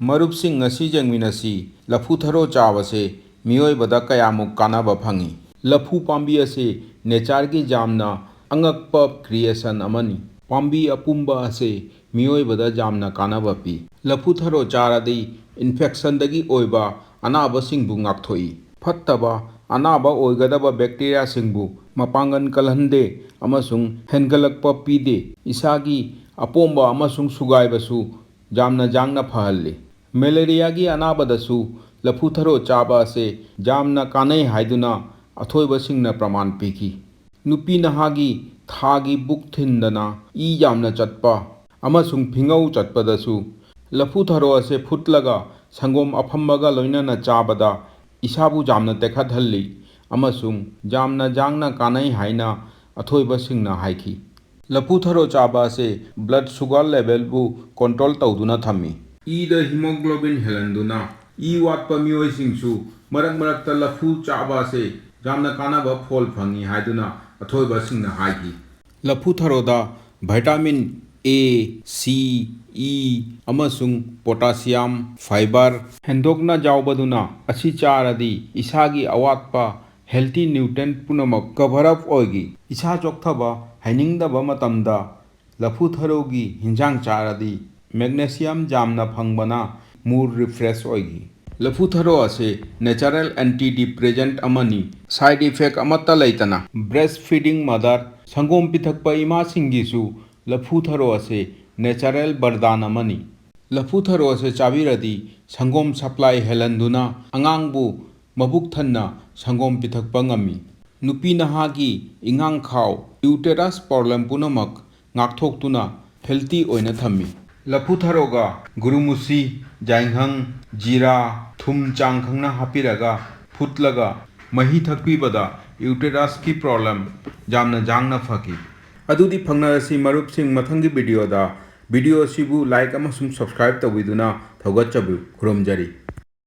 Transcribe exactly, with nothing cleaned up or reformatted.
ꯃꯔꯨꯞꯁꯤꯡ, ꯉꯁꯤ ꯌꯦꯡꯃꯤꯟꯅꯁꯤ, ꯂꯐꯨ ꯊꯔꯣ ꯆꯥꯕꯁꯦ ꯃꯤꯑꯣꯏꯕꯗ ꯀꯌꯥꯃꯨꯛ ꯀꯥꯟꯅꯕ ꯐꯪꯏ꯫ ꯂꯐꯨ ꯄꯥꯝꯕꯤ ꯑꯁꯤ natureꯒꯤ ꯌꯥꯝꯅ ꯑꯉꯛꯄ creation ꯑꯃꯅꯤ꯫ ꯄꯥꯝꯕꯤ ꯑꯄꯨꯝꯕ ꯑꯁꯤ ꯃꯤꯑꯣꯏꯕꯗ ꯌꯥꯝꯅ ꯀꯥꯟꯅꯕ ꯄꯤ꯫ ꯂꯐꯨ ꯊꯔꯣ ꯆꯥꯔꯗꯤ infectionꯗꯒꯤ ꯑꯣꯏꯕ ꯑꯅꯥꯕꯁꯤꯡꯕꯨ ꯉꯥꯛꯊꯣꯛꯏ꯫ ꯐꯠꯇꯕ ꯑꯅꯥꯕ ꯑꯣꯏꯒꯗꯕ bacteriaꯁꯤꯡꯕꯨ ꯃꯄꯥꯡꯒꯜ ꯀꯜꯍꯟꯗꯦ ꯑꯃꯁꯨꯡ ꯍꯦꯟꯒꯠꯂꯛꯄ ꯄꯤꯗꯦ꯫ ꯏꯁꯥꯒꯤ ꯑꯄꯣꯝꯕ ꯑꯃꯁꯨꯡ ꯁꯨꯒꯥꯏꯕꯁꯨ ꯌꯥꯝꯅ ꯌꯥꯡꯅ ꯐꯍꯜꯂꯤ꯫ Malariaꯒꯤ ꯑꯅꯥꯕꯗꯁꯨ ꯂꯐꯨ ꯊꯔꯣ ꯆꯥꯕ ꯑꯁꯤ ꯌꯥꯝꯅ ꯀꯥꯟꯅꯩ ꯍꯥꯏꯗꯨꯅ ꯑꯊꯣꯏꯕꯁꯤꯡꯅ ꯄ꯭ꯔꯃꯥꯟ ꯄꯤꯈꯤ꯫ ꯅꯨꯄꯤ ꯅꯍꯥꯒꯤ ꯊꯥꯒꯤ ꯕꯨꯛ ꯊꯤꯟꯗꯅ ꯏ ꯌꯥꯝꯅ ꯆꯠꯄ ꯑꯃꯁꯨꯡ ꯐꯤꯉꯧ ꯆꯠꯄꯗꯁꯨ ꯂꯐꯨ ꯊꯔꯣ ꯑꯁꯤ ꯐꯨꯠꯂꯒ ꯁꯪꯒꯣꯝ ꯑꯐꯝꯕꯒ ꯂꯣꯏꯅꯅ ꯆꯥꯕꯗ ꯏꯁꯥꯕꯨ ꯌꯥꯝꯅ ꯇꯦꯛꯈꯠꯍꯜꯂꯤ ꯑꯃꯁꯨꯡ ꯌꯥꯝꯅ ꯌꯥꯡꯅ ꯀꯥꯟꯅꯩ ꯍꯥꯏꯅ ꯑꯊꯣꯏꯕꯁꯤꯡꯅ ꯍꯥꯏꯈꯤ꯫ ꯂꯐꯨ ꯊꯔꯣ ꯆꯥꯕ ꯑꯁꯤ blood sugar levelꯕꯨ control ꯇꯧꯗꯨꯅ ꯊꯝꯃꯤ꯫ ꯏꯗ hemoglobin ꯍꯦꯜꯍꯟꯗꯨꯅ ꯏ ꯋꯥꯠꯄ ꯃꯤꯑꯣꯏꯁꯤꯡꯁꯨ ꯃꯔꯛ ꯃꯔꯛꯇ ꯂꯐꯨ ꯆꯥꯕ ꯑꯁꯤ ꯌꯥꯝꯅ ꯀꯥꯟꯅꯕ ꯐꯣꯜ ꯐꯪꯏ ꯍꯥꯏꯗꯨꯅ ꯑꯊꯣꯏꯕꯁꯤꯡꯅ ꯍꯥꯏꯈꯤ꯫ ꯂꯐꯨ ꯊꯔꯣꯗ vitamin A, C, E ꯑꯃꯁꯨꯡ potassium, fiber ꯍꯦꯟꯗꯣꯛꯅ ꯌꯥꯎꯕꯗꯨꯅ ꯑꯁꯤ ꯆꯥꯔꯗꯤ ꯏꯁꯥꯒꯤ ꯑꯋꯥꯠꯄ healthy nutrient ꯄꯨꯝꯅꯃꯛ cover up ꯑꯣꯏꯈꯤ꯫ ꯏꯁꯥ ꯆꯣꯛꯊꯕ, ꯍꯩꯅꯤꯡꯗꯕ ꯃꯇꯝꯗ ꯂꯐꯨ ꯊꯔꯣꯒꯤ ꯍꯤꯟꯖꯥꯡ ꯆꯥꯔꯗꯤ magnesium ꯌꯥꯝꯅ ꯐꯪꯕꯅ mood refresh ꯑꯣꯏꯈꯤ꯫ ꯂꯐꯨ ꯊꯔꯣ ꯑꯁꯤ natural antidepressant ꯑꯃꯅꯤ꯫ Side effect ꯑꯃꯠꯇ ꯂꯩꯇꯅ breastfeeding mother, ꯁꯪꯒꯣꯝ ꯄꯤꯊꯛꯄ ꯏꯃꯥꯁꯤꯡꯒꯤꯁꯨ ꯂꯐꯨ ꯊꯔꯣ ꯑꯁꯤ natural ꯕꯔꯗꯥꯟ ꯑꯃꯅꯤ꯫ ꯂꯐꯨ ꯊꯔꯣ ꯑꯁꯤ ꯆꯥꯕꯤꯔꯗꯤ ꯁꯪꯒꯣꯝ supply ꯍꯦꯜꯍꯟꯗꯨꯅ ꯑꯉꯥꯡꯕꯨ ꯃꯕꯨꯛ ꯊꯟꯅ ꯁꯪꯒꯣꯝ ꯄꯤꯊꯛꯄ ꯉꯝꯃꯤ꯫ ꯅꯨꯄꯤ ꯅꯍꯥꯒꯤ ꯏꯉꯥꯡꯈꯥꯎ, uterus problem ꯄꯨꯝꯅꯃꯛ ꯉꯥꯛꯊꯣꯛꯇꯨꯅ healthy ꯑꯣꯏꯅ ꯊꯝꯃꯤ꯫ ꯂꯐꯨ ꯊꯔꯣꯒ ꯒꯨꯔꯨꯃꯨꯁꯤ, ꯌꯥꯏꯉꯪ, ꯖꯤꯔꯥ, ꯊꯨꯝ ꯆꯥꯡ ꯈꯪꯅ ꯍꯥꯞꯄꯤꯔꯒ ꯐꯨꯠꯂꯒ ꯃꯍꯤ ꯊꯛꯄꯤꯕꯗ uterusꯀꯤ problem ꯌꯥꯝꯅ ꯌꯥꯡꯅ ꯐꯈꯤ꯫ ꯑꯗꯨꯗꯤ ꯐꯪꯅꯔꯁꯤ ꯃꯔꯨꯞꯁꯤꯡ ꯃꯊꯪꯒꯤ videoꯗ꯫ Video ꯑꯁꯤꯕꯨ like ꯑꯃꯁꯨꯡ subscribe ꯇꯧꯕꯤꯗꯨꯅ ꯊꯧꯒꯠꯆꯕꯤꯌꯨ꯫ ꯈꯨꯔꯨꯝꯖꯔꯤ꯫